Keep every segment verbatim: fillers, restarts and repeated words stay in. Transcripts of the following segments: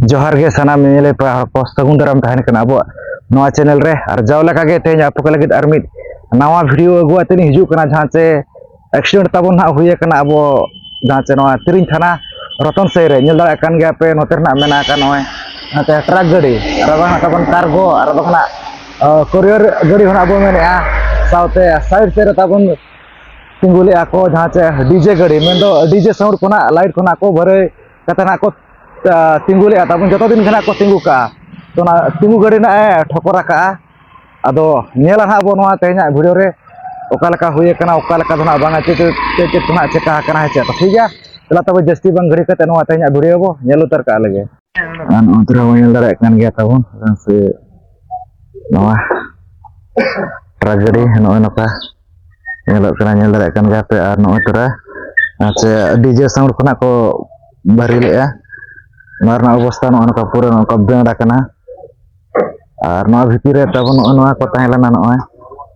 ᱡᱚᱦᱟᱨ ᱜᱮ ᱥᱟᱱᱟᱢ ᱧᱮᱧᱮᱞᱤᱭᱟᱹ ᱯᱮᱲᱟ ᱦᱚᱲ ᱠᱚ, ᱥᱟᱹᱜᱩᱱ ᱫᱟᱨᱟᱢ ᱛᱟᱦᱮᱱ ᱠᱟᱱᱟ ᱟᱵᱚᱣᱟᱜ ᱱᱚᱣᱟ ᱪᱮᱱᱮᱞ ᱨᱮ᱾ ᱟᱨ ᱡᱟᱣ ᱞᱮᱠᱟ ᱜᱮ ᱛᱮᱦᱮᱧ ᱟᱯᱮ ᱠᱚ ᱞᱟᱹᱜᱤᱫ ᱟᱨ ᱢᱤᱫ ᱱᱟᱣᱟ ᱵᱷᱤᱰᱤᱭᱳ ᱟᱹᱜᱩ ᱟᱛᱮ ᱞᱤᱧ ᱦᱤᱡᱩᱜ ᱠᱟᱱᱟ, ᱡᱟᱦᱟᱸ ᱪᱮ ᱮᱠᱥᱤᱰᱮᱱᱴ ᱛᱟᱵᱚᱱ ᱱᱟᱦᱟᱜ ᱦᱩᱭ ᱟᱠᱟᱱᱟ ᱟᱵᱚ ᱡᱟᱦᱟᱸ ᱪᱮ ᱱᱚᱣᱟ ᱛᱤᱨᱤᱧ ᱛᱷᱟᱱᱟ ᱨᱚᱛᱚᱱ ᱥᱟᱹᱭ ᱨᱮ᱾ ᱧᱮᱞ ᱫᱟᱲᱮᱭᱟᱜ ᱠᱟᱱ ᱜᱮᱭᱟ ᱯᱮ, ᱱᱚᱛᱮ ᱨᱮᱱᱟᱜ ᱢᱮᱱᱟᱜ ᱟᱠᱟᱫ ᱱᱚᱜᱼᱚᱭ ᱱᱚᱛᱮ ᱴᱨᱟᱠ ᱜᱟᱹᱰᱤ, ᱟᱨ ᱵᱟᱝ ᱛᱟᱵᱚᱱ ᱠᱟᱨᱜᱳ, ᱟᱨ ᱵᱟᱝ ᱱᱟᱜ ᱠᱳᱨᱤᱭᱚᱨ ᱜᱟᱹᱰᱤ ᱦᱚᱸ ᱱᱟᱜ ᱵᱚᱱ ᱢᱮᱱᱮᱫᱼᱟ᱾ ᱥᱟᱶᱛᱮ ᱥᱟᱭᱤᱰ ᱥᱮᱫ ᱨᱮ ᱛᱟᱵᱚᱱ ᱛᱤᱸᱜᱩ ᱞᱮᱫᱼᱟ ᱠᱚ ᱡᱟᱦᱟᱸ ᱪᱮ ᱰᱤᱡᱮ ᱜᱟᱹᱰᱤ, ᱢᱮᱱᱫᱚ ᱰᱤᱡᱮ ᱥᱟᱣᱩᱱᱰ ᱠᱷᱚᱱᱟᱜ ᱞᱟᱭᱤᱴ ᱠᱷᱚᱱᱟᱜ ᱠᱚ ᱵᱷᱟᱹᱨᱟᱹᱭ ᱠᱟᱛᱮ ᱱᱟᱜ ᱠᱚ ᱟ, ᱛᱤᱸᱜᱩ ᱞᱮᱫᱼᱟ ᱛᱟᱵᱚᱱ, ᱡᱚᱛᱚ ᱫᱤᱱ ᱜᱮ ᱱᱟᱜ ᱠᱚ ᱛᱤᱸᱜᱩ ᱠᱟᱜᱼᱟ᱾ ᱛᱚ ᱚᱱᱟ ᱛᱤᱸᱜᱩ ᱜᱟᱹᱰᱤ ᱱᱟᱜ ᱮ ᱴᱷᱚᱠᱚᱨ ᱟᱠᱟᱜᱼᱟ᱾ ᱟᱫᱚ ᱧᱮᱞᱟ ᱱᱟᱦᱟᱜ ᱵᱚ ᱱᱚᱣᱟ ᱛᱮᱦᱮᱧᱟᱜ ᱵᱷᱤᱰᱤᱭᱳ ᱨᱮ ᱚᱠᱟ ᱞᱮᱠᱟ ᱦᱩᱭ ᱟᱠᱟᱱᱟ, ᱚᱠᱟ ᱞᱮᱠᱟ ᱫᱚ ᱱᱟᱜ ᱵᱟᱝᱟ, ᱪᱮᱫ ᱪᱮᱫ ᱪᱮᱫ ᱪᱮᱫ ᱠᱚ ᱱᱟᱜ ᱪᱮᱠᱟ ᱟᱠᱟᱱᱟ, ᱦᱮᱸ ᱪᱮ? ᱛᱚ ᱴᱷᱤᱠ ᱜᱮᱭᱟ, ᱫᱮᱞᱟ ᱛᱚᱵᱮ ᱡᱟᱹᱥᱛᱤ ᱵᱟᱝ ᱜᱷᱟᱹᱲᱤ ᱠᱟᱛᱮ ᱱᱚᱣᱟ ᱛᱮᱦᱮᱧᱟᱜ ᱵᱷᱤᱰᱤᱭᱳ ᱵᱚ ᱧᱮᱞ ᱩᱛᱟᱹᱨ ᱠᱟᱜ ᱞᱮᱜᱮ᱾ ᱟᱨ ᱱᱚᱜᱼᱚᱭ ᱛᱚᱨᱟ ᱵᱚᱱ ᱧᱮᱞ ᱫᱟᱲᱮᱭᱟᱜ ᱠᱟᱱ ᱜᱮᱭᱟ ᱛᱟᱵᱚᱱ, ᱥᱮ ᱱᱚᱣᱟ ᱴᱨᱟᱠ ᱜᱟᱹᱰᱤ ᱱᱚᱜᱼᱚᱭ ᱱᱚᱝᱠᱟ ᱧᱮᱞᱚᱜ ᱠᱟᱱᱟ, ᱧᱮᱞ ᱫᱟᱲᱮᱭᱟᱜ ᱠᱟᱱ ᱜᱮᱭᱟ ᱯᱮ᱾ ᱟᱨ ᱱᱚᱜᱼᱚᱭ ᱛᱚᱨᱟ ᱥᱮ ᱰᱤᱡᱮ ᱥᱟᱣᱩᱱᱰ ᱠᱷᱚᱱᱟᱜ ᱠᱚ ᱵᱷᱟᱹᱨᱤ ᱞᱮᱜᱼᱟ᱾ ᱱᱚᱣᱟ ᱨᱮᱱᱟᱜ ᱚᱵᱚᱥᱛᱷᱟ ᱱᱚᱜᱼᱚᱭ ᱱᱚᱝᱠᱟ ᱯᱩᱨᱟᱹ ᱱᱚᱝᱠᱟ ᱵᱮᱱᱰ ᱟᱠᱟᱱᱟ᱾ ᱟᱨ ᱱᱚᱣᱟ ᱵᱷᱤᱛᱤᱨ ᱨᱮ ᱛᱟᱵᱚᱱ ᱱᱚᱜᱼᱚᱭ ᱱᱚᱣᱟ ᱠᱚ ᱛᱟᱦᱮᱸ ᱞᱮᱱᱟ, ᱱᱚᱜᱼᱚᱭ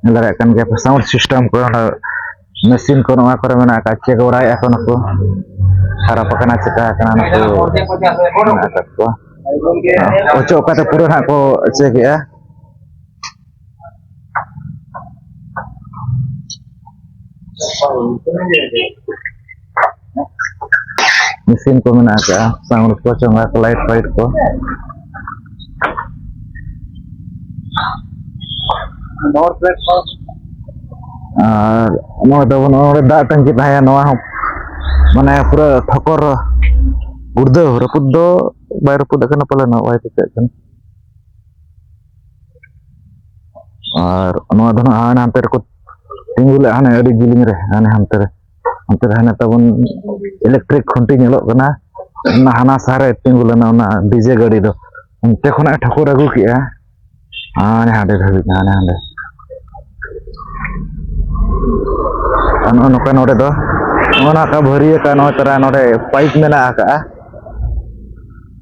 ᱧᱮᱞ ᱫᱟᱲᱮᱭᱟᱜ ᱠᱟᱱ ᱜᱮᱭᱟ ᱯᱮ, ᱥᱟᱣᱩᱱᱰ ᱥᱤᱥᱴᱮᱢ ᱠᱚ, ᱚᱸᱰᱮ ᱢᱮᱥᱤᱱ ᱠᱚ ᱱᱚᱣᱟ ᱠᱚᱨᱮ ᱢᱮᱱᱟᱜ ᱟᱠᱟᱫ, ᱪᱮᱠ ᱵᱟᱲᱟᱭᱮᱫᱼᱟ ᱠᱚ ᱱᱩᱠᱩ, ᱠᱷᱟᱨᱟᱯ ᱟᱠᱟᱱᱟ, ᱪᱮᱠᱟ ᱟᱠᱟᱱᱟ, ᱱᱩᱠᱩ ᱢᱮᱱᱟᱜ ᱟᱠᱟᱫ ᱠᱚᱣᱟ᱾ ᱚᱪᱚᱜ ᱠᱟᱛᱮ ᱯᱩᱨᱟᱹ ᱱᱟᱦᱟᱜ ᱠᱚ ᱪᱮᱠ ᱮᱜᱼᱟ᱾ ᱢᱮᱥᱤᱱ ᱠᱚ ᱢᱮᱱᱟᱜ ᱟᱠᱟᱫᱼᱟ, ᱥᱟᱣᱩᱱᱰ ᱠᱚ, ᱪᱚᱸᱜᱟ ᱠᱚ, ᱞᱟᱭᱤᱴ ᱯᱷᱟᱭᱤᱴ ᱠᱚ᱾ ᱟᱨ ᱱᱚᱜᱼᱚᱭ ᱛᱟᱵᱚᱱ ᱱᱚᱜᱼᱚᱭ ᱱᱚᱰᱮ ᱫᱟᱜ ᱴᱟᱝᱠᱤ ᱛᱟᱦᱮᱸᱭᱟ, ᱱᱚᱣᱟ ᱦᱚᱸ ᱢᱟᱱᱮ ᱯᱩᱨᱟᱹ ᱴᱷᱚᱠᱚᱨ ᱜᱩᱲᱫᱟᱹᱣ, ᱨᱟᱹᱯᱩᱫ ᱫᱚ ᱵᱟᱭ ᱨᱟᱹᱯᱩᱫ ᱟᱠᱟᱱᱟ ᱯᱟᱞᱮ, ᱱᱚᱣᱟ ᱵᱟᱭ ᱪᱤᱠᱟᱹᱜ ᱠᱟᱱᱟ᱾ ᱟᱨ ᱱᱚᱣᱟ ᱫᱚ ᱱᱟᱜ ᱦᱟᱱᱮ ᱦᱟᱱᱛᱮ ᱨᱮᱠᱚ ᱛᱤᱸᱜᱩ ᱞᱮᱫᱼᱟ, ᱦᱟᱱᱮ ᱟᱹᱰᱤ ᱡᱤᱞᱤᱧ ᱨᱮ, ᱦᱟᱱᱮ ᱦᱟᱱᱛᱮ ᱨᱮ, ᱦᱟᱱᱛᱮ ᱨᱮ ᱦᱟᱱᱮ ᱛᱟᱵᱚᱱ ᱤᱞᱮᱠᱴᱨᱤᱠ ᱠᱷᱩᱱᱴᱤ ᱧᱮᱞᱚᱜ ᱠᱟᱱᱟ, ᱚᱱᱟ ᱦᱟᱱᱟ ᱥᱟᱦᱟ ᱨᱮ ᱛᱤᱸᱜᱩ ᱞᱮᱱᱟ ᱚᱱᱟ ᱰᱤᱡᱮ ᱜᱟᱹᱰᱤ ᱫᱚ, ᱚᱱᱛᱮ ᱠᱷᱚᱱᱟᱜ ᱮ ᱴᱷᱟᱹᱠᱩᱨ ᱟᱹᱜᱩ ᱠᱮᱜᱼᱟ, ᱦᱟᱱᱮ ᱦᱟᱸᱰᱮ ᱫᱷᱟᱹᱵᱤᱡ, ᱦᱟᱱᱮ ᱦᱟᱸᱰᱮ᱾ ᱟᱨ ᱱᱚᱜᱼᱚ ᱱᱚᱝᱠᱟ ᱱᱚᱰᱮ ᱫᱚ, ᱱᱚᱜᱼᱚ ᱱᱚᱝᱠᱟ ᱵᱷᱟᱹᱨᱤ ᱟᱠᱟᱫ, ᱱᱚᱜᱼᱚᱭ ᱛᱚᱨᱟ ᱱᱚᱰᱮ ᱯᱟᱭᱤᱯ ᱢᱮᱱᱟᱜ ᱟᱠᱟᱜᱼᱟ,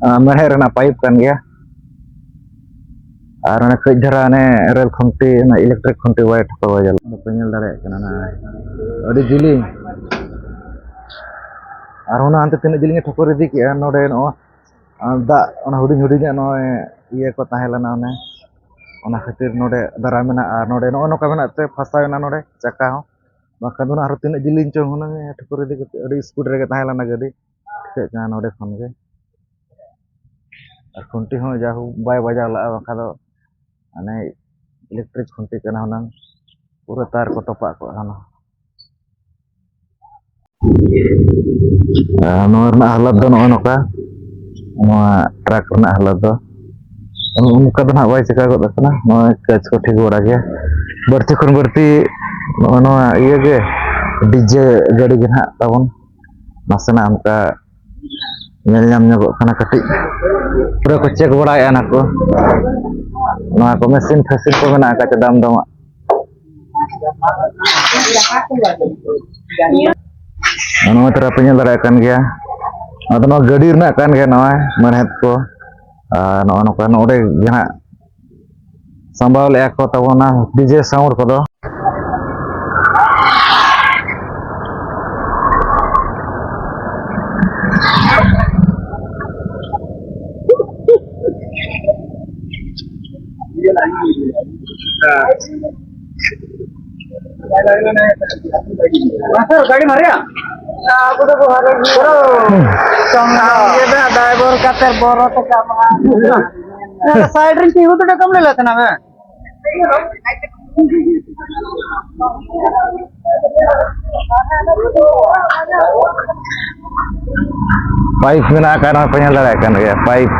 ᱟᱨ ᱢᱮᱬᱦᱮᱫ ᱨᱮᱱᱟᱜ ᱯᱟᱭᱤᱯ ᱠᱟᱱ ᱜᱮᱭᱟ᱾ ᱟᱨ ᱚᱱᱮ ᱠᱟᱹᱡ ᱫᱷᱟᱨᱟ ᱚᱱᱮ ᱨᱮᱞ ᱠᱷᱩᱱᱴᱤ, ᱚᱱᱟ ᱤᱞᱮᱠᱴᱨᱤᱠ ᱠᱷᱩᱱᱴᱤ ᱵᱟᱭ ᱴᱷᱚᱠᱟᱣ ᱵᱟᱭ ᱪᱟᱞᱟᱜ ᱠᱟᱱᱟ, ᱯᱮ ᱧᱮᱞ ᱫᱟᱲᱮᱭᱟᱜ ᱠᱟᱱᱟ ᱱᱚᱜᱼᱚᱭ᱾ ᱟᱹᱰᱤ ᱡᱤᱞᱤᱧ᱾ ᱟᱨ ᱚᱱᱟ ᱦᱟᱱᱛᱮ ᱛᱤᱱᱟᱹᱜ ᱡᱤᱞᱤᱧ ᱮ ᱴᱷᱚᱠᱚᱨ ᱤᱫᱤ ᱠᱮᱜᱼᱟ, ᱱᱚᱰᱮ ᱱᱚᱜᱼᱚᱭ ᱟᱨ ᱫᱟᱜ ᱚᱱᱟ ᱦᱩᱰᱤᱧ ᱦᱩᱰᱤᱧᱟᱜ ᱱᱚᱜᱼᱚᱭ ᱤᱭᱟᱹ ᱠᱚ ᱛᱟᱦᱮᱸ ᱞᱮᱱᱟ, ᱚᱱᱮ ᱚᱱᱟ ᱠᱷᱟᱹᱛᱤᱨ ᱱᱚᱰᱮ ᱫᱟᱨᱟ ᱢᱮᱱᱟᱜᱼᱟ᱾ ᱟᱨ ᱱᱚᱰᱮ ᱱᱚᱜᱼᱚ ᱱᱚᱝᱠᱟ ᱢᱮᱱᱟᱜ ᱛᱮ ᱯᱷᱟᱥᱟᱣ ᱮᱱᱟ ᱱᱚᱰᱮ ᱪᱟᱠᱟ ᱦᱚᱸ, ᱵᱟᱝᱠᱷᱟᱱ ᱫᱚ ᱟᱨᱦᱚᱸ ᱛᱤᱱᱟᱹᱜ ᱡᱤᱞᱤᱧ ᱪᱚᱝ ᱦᱩᱱᱟᱹᱝ ᱴᱷᱩᱠᱩᱨ ᱤᱫᱤ ᱠᱟᱛᱮ ᱟᱹᱰᱤ ᱥᱯᱤᱰ ᱨᱮᱜᱮ ᱛᱟᱦᱮᱸ ᱞᱮᱱᱟ ᱜᱟᱹᱰᱤ, ᱴᱷᱤᱠᱟᱹᱜ ᱠᱟᱱᱟ ᱱᱚᱰᱮ ᱠᱷᱚᱱ ᱜᱮ᱾ ᱟᱨ ᱠᱷᱩᱱᱴᱤ ᱦᱚᱸ ᱡᱟᱦᱳᱠ ᱵᱟᱭ ᱵᱟᱡᱟᱣ ᱞᱟᱜᱼᱟ, ᱵᱟᱝᱠᱷᱟᱱ ᱫᱚ ᱢᱟᱱᱮ ᱤᱞᱮᱠᱴᱨᱤᱠ ᱠᱷᱩᱱᱴᱤ ᱠᱟᱱᱟ ᱦᱩᱱᱟᱹᱝ, ᱯᱩᱨᱟᱹ ᱛᱟᱨ ᱠᱚ ᱛᱚᱯᱟᱜ ᱠᱚᱜᱼᱟ ᱦᱩᱱᱟᱹᱝ᱾ ᱟᱨ ᱱᱚᱣᱟ ᱨᱮᱱᱟᱜ ᱦᱟᱞᱚᱛ ᱫᱚ ᱱᱚᱜᱼᱚᱭ ᱱᱚᱝᱠᱟ, ᱱᱚᱣᱟ ᱴᱨᱟᱠ ᱨᱮᱱᱟᱜ ᱦᱟᱞᱚᱛ ᱫᱚ ᱱᱚᱜᱼᱚ ᱱᱚᱝᱠᱟ ᱫᱚ ᱱᱟᱦᱟᱜ ᱵᱟᱭ ᱪᱤᱠᱟ ᱜᱚᱫ ᱟᱠᱟᱱᱟ᱾ ᱱᱚᱜᱼᱚᱭ ᱠᱟᱹᱪ ᱠᱚ ᱴᱷᱤᱠ ᱵᱟᱲᱟ ᱜᱮᱭᱟ᱾ ᱵᱟᱹᱲᱛᱤ ᱠᱷᱚᱱ ᱵᱟᱹᱲᱛᱤ ᱱᱚᱜᱼᱚ ᱱᱚᱣᱟ ᱤᱭᱟᱹ ᱜᱮ, ᱰᱤᱡᱮ ᱜᱟᱹᱰᱤ ᱜᱮ ᱱᱟᱦᱟᱜ ᱛᱟᱵᱚᱱ ᱱᱟᱥᱮᱱᱟᱜ ᱚᱱᱠᱟ ᱧᱮᱞ ᱧᱟᱢ ᱧᱚᱜᱚᱜ ᱠᱟᱱᱟ ᱠᱟᱹᱴᱤᱡ᱾ ᱯᱩᱨᱟᱹ ᱠᱚ ᱪᱮᱠ ᱵᱟᱲᱟᱭᱮᱫᱼᱟ ᱚᱱᱟ ᱠᱚ, ᱱᱚᱣᱟ ᱠᱚ ᱢᱮᱥᱤᱱ ᱯᱷᱮᱥᱤᱱ ᱠᱚ ᱢᱮᱱᱟᱜ ᱟᱠᱟᱫ ᱪᱮ ᱫᱟᱢ ᱫᱟᱢᱟᱜ᱾ ᱱᱚᱜᱼᱚ ᱱᱚᱣᱟ ᱛᱚᱨᱟ ᱯᱮ ᱧᱮᱞ ᱫᱟᱲᱮᱭᱟᱜ ᱠᱟᱱ ᱜᱮᱭᱟ, ᱟᱫᱚ ᱱᱚᱣᱟ ᱜᱟᱹᱰᱤ ᱨᱮᱱᱟᱜ ᱠᱟᱱ ᱜᱮᱭᱟ ᱱᱚᱣᱟ ᱢᱮᱲᱦᱮᱫ ᱠᱚ᱾ ᱟᱨ ᱱᱚᱜᱼᱚ ᱱᱚᱝᱠᱟ ᱱᱚᱰᱮ ᱜᱮ ᱦᱟᱸᱜ ᱥᱟᱢᱵᱟᱣ ᱞᱮᱫᱼᱟ ᱠᱚ ᱛᱟᱵᱚᱱᱟ ᱰᱤᱡᱮ ᱥᱟᱣᱩᱱᱰ ᱠᱚᱫᱚ᱾ ᱜᱟᱹᱰᱤ ᱢᱟᱨᱮᱭᱟ? ᱟᱵᱚ ᱫᱚ ᱵᱚᱦᱟᱨ ᱨᱮ ᱯᱩᱨᱟᱹ ᱪᱚᱝ ᱤᱭᱟᱹ ᱫᱚ ᱰᱟᱭᱵᱚᱨ ᱠᱟᱛᱮ ᱵᱚᱨᱚ ᱛᱮ ᱠᱟᱢᱟ᱾ ᱥᱟᱭᱤᱰ ᱨᱮ ᱛᱤᱸᱜᱩ ᱛᱮ ᱠᱟᱢ ᱞᱮ ᱛᱟᱦᱮᱱᱟ ᱢᱮ᱾ ᱯᱟᱭᱤᱯ ᱢᱮᱱᱟᱜ ᱟᱠᱟᱫ ᱨᱮᱦᱚᱸ ᱯᱮ ᱧᱮᱞ ᱫᱟᱲᱮᱭᱟᱜ ᱠᱟᱱ ᱜᱮᱭᱟ, ᱯᱟᱭᱤᱯ᱾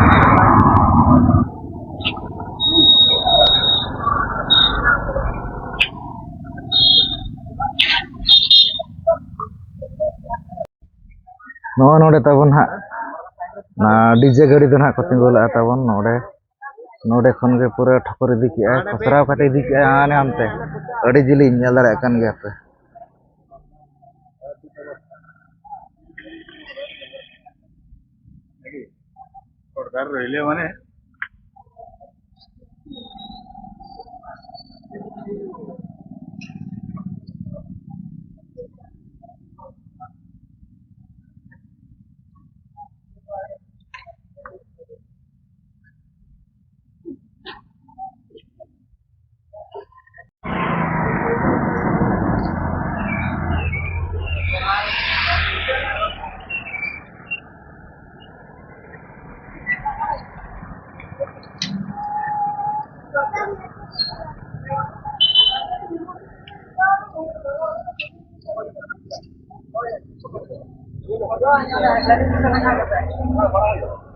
ᱱᱚᱜᱼᱚ ᱱᱚᱰᱮ ᱛᱟᱵᱚᱱ ᱦᱟᱸᱜ, ᱚᱱᱟ ᱰᱤᱡᱮ ᱜᱟᱹᱰᱤ ᱫᱚ ᱱᱟᱦᱟᱜ ᱠᱚ ᱛᱤᱸᱜᱩ ᱞᱟᱜᱼᱟ ᱛᱟᱵᱚᱱ ᱱᱚᱰᱮ᱾ ᱱᱚᱰᱮ ᱠᱷᱚᱱ ᱜᱮ ᱯᱩᱨᱟᱹ ᱴᱷᱚᱠᱚᱨ ᱤᱫᱤ ᱠᱮᱜᱼᱟᱭ, ᱠᱷᱚᱥᱨᱟᱣ ᱠᱟᱛᱮ ᱤᱫᱤ ᱠᱮᱜᱼᱟᱭ ᱦᱟᱱᱮ ᱦᱟᱱᱛᱮ᱾ ᱟᱹᱰᱤ ᱡᱤᱞᱤᱧ, ᱧᱮᱞ ᱫᱟᱲᱮᱭᱟᱜ ᱠᱟᱱ ᱜᱮᱭᱟ ᱯᱮ᱾ ᱥᱚᱨᱠᱟᱨ ᱨᱮᱞᱮ ᱢᱟᱱᱮ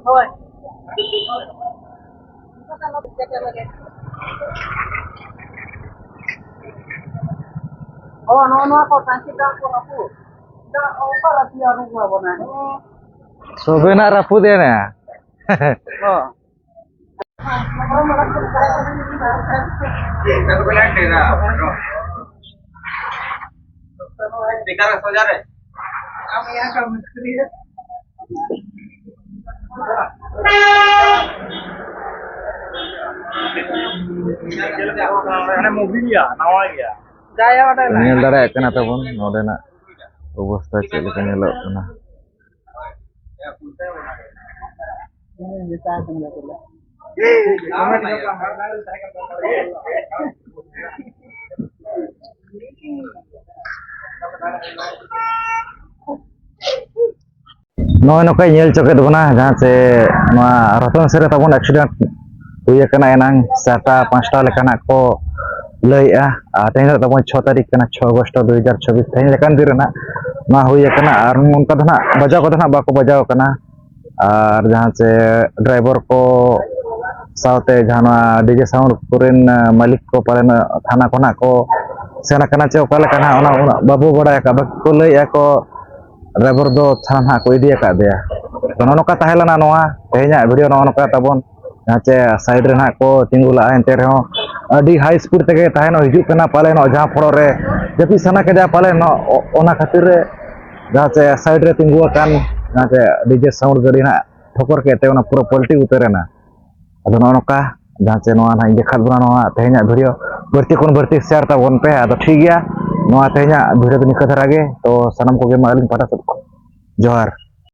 ᱦᱳᱭ᱾ ᱦᱳᱭ, ᱱᱚᱜᱼᱚ ᱱᱚᱣᱟ ᱠᱚ ᱴᱟᱝᱠᱤ ᱫᱟᱜ ᱠᱚ ᱨᱟᱹᱯᱩᱫ᱾ ᱫᱟᱜ ᱚᱠᱟ ᱨᱟᱹᱯᱩᱫ ᱟᱹᱨᱩᱵ ᱵᱚᱱᱟ? ᱥᱚᱵᱮᱱᱟᱜ ᱨᱟᱹᱯᱩᱫ ᱮᱱᱟ᱾ ᱦᱳᱭ᱾ ᱢᱟᱱᱮ movie ᱜᱮᱭᱟ, ᱱᱟᱣᱟ ᱜᱮᱭᱟ᱾ ᱧᱮᱞ ᱫᱟᱲᱮᱭᱟᱜ ᱠᱟᱱᱟ ᱛᱟᱵᱚᱱ ᱱᱚᱰᱮᱱᱟᱜ ᱚᱵᱚᱥᱛᱷᱟ ᱪᱮᱫ ᱞᱮᱠᱟ ᱧᱮᱞᱚᱜ ᱠᱟᱱᱟ᱾ ᱱᱚᱜᱼᱚᱭ ᱱᱚᱝᱠᱟᱭ ᱧᱮᱞ ᱦᱚᱪᱚ ᱠᱮᱫ ᱵᱚᱱᱟ, ᱡᱟᱦᱟᱸ ᱪᱮ ᱱᱚᱣᱟ ᱨᱚᱛᱚᱱ ᱥᱮᱫ ᱨᱮ ᱛᱟᱵᱚᱱ accident ᱦᱩᱭ ᱟᱠᱟᱱᱟ ᱮᱱᱟᱝ ᱪᱟᱨᱴᱟ ᱯᱟᱸᱪᱴᱟ ᱞᱮᱠᱟᱱᱟᱜ ᱠᱚ ᱞᱟᱹᱭᱮᱜᱼᱟ᱾ ᱟᱨ ᱛᱮᱦᱮᱧ ᱫᱚ ᱛᱟᱵᱚᱱ ᱪᱷᱚ ᱛᱟᱹᱨᱤᱠᱷ ᱠᱟᱱᱟ, ᱪᱷᱚ ᱟᱜᱚᱥᱴ ᱫᱩ ᱦᱟᱡᱟᱨ ᱪᱷᱚᱵᱵᱤᱥ, ᱛᱮᱦᱮᱧ ᱞᱮᱠᱟᱱ ᱫᱤᱱ ᱨᱮᱱᱟᱜ ᱱᱚᱣᱟ ᱦᱩᱭ ᱟᱠᱟᱱᱟ᱾ ᱟᱨ ᱚᱱᱠᱟ ᱫᱚ ᱱᱟᱜ ᱵᱟᱡᱟᱣ ᱠᱚᱫᱚ ᱱᱟᱜ ᱵᱟᱠᱚ ᱵᱟᱡᱟᱣ ᱟᱠᱟᱱᱟ᱾ ᱟᱨ ᱡᱟᱦᱟᱸ ᱪᱮ driver ᱠᱚ ᱥᱟᱶᱛᱮ ᱡᱟᱦᱟᱸ ᱱᱚᱣᱟ DJ sound ᱠᱚᱨᱮᱱ ᱢᱟᱹᱞᱤᱠ ᱠᱚ ᱯᱟᱞᱮᱱ ᱛᱷᱟᱱᱟ ᱠᱷᱚᱱᱟᱜ ᱠᱚ ᱥᱮᱱ ᱟᱠᱟᱱᱟ ᱪᱮ ᱚᱠᱟ ᱞᱮᱠᱟ ᱱᱟᱜ, ᱚᱱᱟ ᱩᱱᱟᱹᱜ ᱵᱟᱵᱚ ᱵᱟᱲᱟᱭ ᱟᱠᱟᱫ᱾ ᱵᱟᱠᱚ ᱞᱟᱹᱭᱮᱜᱼᱟ ᱠᱚ driver ᱫᱚ ᱛᱷᱟᱱᱟ ᱱᱟᱦᱟᱜ ᱠᱚ ᱤᱫᱤ ᱟᱠᱟᱫ ᱫᱮᱭᱟ᱾ ᱛᱚ, ᱱᱚᱜᱼᱚ ᱱᱚᱝᱠᱟ ᱛᱟᱦᱮᱸ ᱞᱮᱱᱟ ᱱᱚᱣᱟ ᱛᱮᱦᱮᱧᱟᱜ video, ᱱᱚᱜᱼᱚ ᱱᱚᱝᱠᱟ ᱛᱟᱵᱚᱱ᱾ ᱡᱟᱦᱟᱸ ᱪᱮ side ᱨᱮ ᱱᱟᱦᱟᱜ ᱠᱚ ᱛᱤᱸᱜᱩ ᱞᱟᱜᱼᱟ, ᱮᱱᱛᱮ ᱨᱮᱦᱚᱸ ᱟᱹᱰᱤ high speed ᱛᱮᱜᱮ ᱛᱟᱦᱮᱱᱚᱜ ᱦᱤᱡᱩᱜ ᱠᱟᱱᱟ᱾ ᱯᱟᱞᱮ ᱱᱚᱜ ᱡᱟᱦᱟᱸ ᱯᱷᱚᱲᱚ ᱨᱮ ᱡᱟᱹᱯᱤᱫ ᱥᱟᱱᱟ ᱠᱮᱫᱮᱭᱟ, ᱯᱟᱞᱮ ᱱᱚᱜ ᱚᱱᱟ ᱠᱷᱟᱹᱛᱤᱨ ᱨᱮ ᱡᱟᱦᱟᱸ ᱪᱮ side ᱨᱮ ᱛᱤᱸᱜᱩ ᱟᱠᱟᱱ ᱡᱟᱦᱟᱸ ᱪᱮ DJ sound ᱜᱟᱹᱰᱤ ᱱᱟᱦᱟᱜ ᱴᱷᱚᱠᱚᱨ ᱠᱮᱫ ᱛᱮ ᱚᱱᱟ ᱯᱩᱨᱟᱹ ᱯᱟᱞᱴᱤ ᱩᱛᱟᱹᱨ ᱮᱱᱟ᱾ ᱟᱫᱚ ᱱᱚᱜᱼᱚ ᱱᱚᱝᱠᱟ ᱡᱟᱦᱟᱸ ᱪᱮ ᱱᱚᱣᱟ ᱱᱟᱦᱟᱜ ᱤᱧ ᱫᱮᱠᱷᱟᱣ ᱵᱚᱱᱟ, ᱱᱚᱣᱟ ᱛᱮᱦᱮᱧᱟᱜ video ᱵᱟᱹᱲᱛᱤ ᱠᱷᱚᱱ ᱵᱟᱹᱲᱛᱤ share ᱛᱟᱵᱚᱱ ᱯᱮ᱾ ᱟᱫᱚ ᱴᱷᱤᱠ ᱜᱮᱭᱟ, ᱱᱚᱣᱟ ᱛᱮᱦᱮᱧᱟᱜ video ᱫᱚ ᱱᱤᱝᱠᱟᱹ ᱫᱷᱟᱨᱟ ᱜᱮ᱾ ᱛᱚ ᱥᱟᱱᱟᱢ ᱠᱚᱜᱮ ᱢᱟ ᱟᱹᱞᱤᱧ ᱯᱟᱦᱴᱟ ᱥᱮᱫ ᱠᱷᱚᱱ ᱡᱚᱦᱟᱨ᱾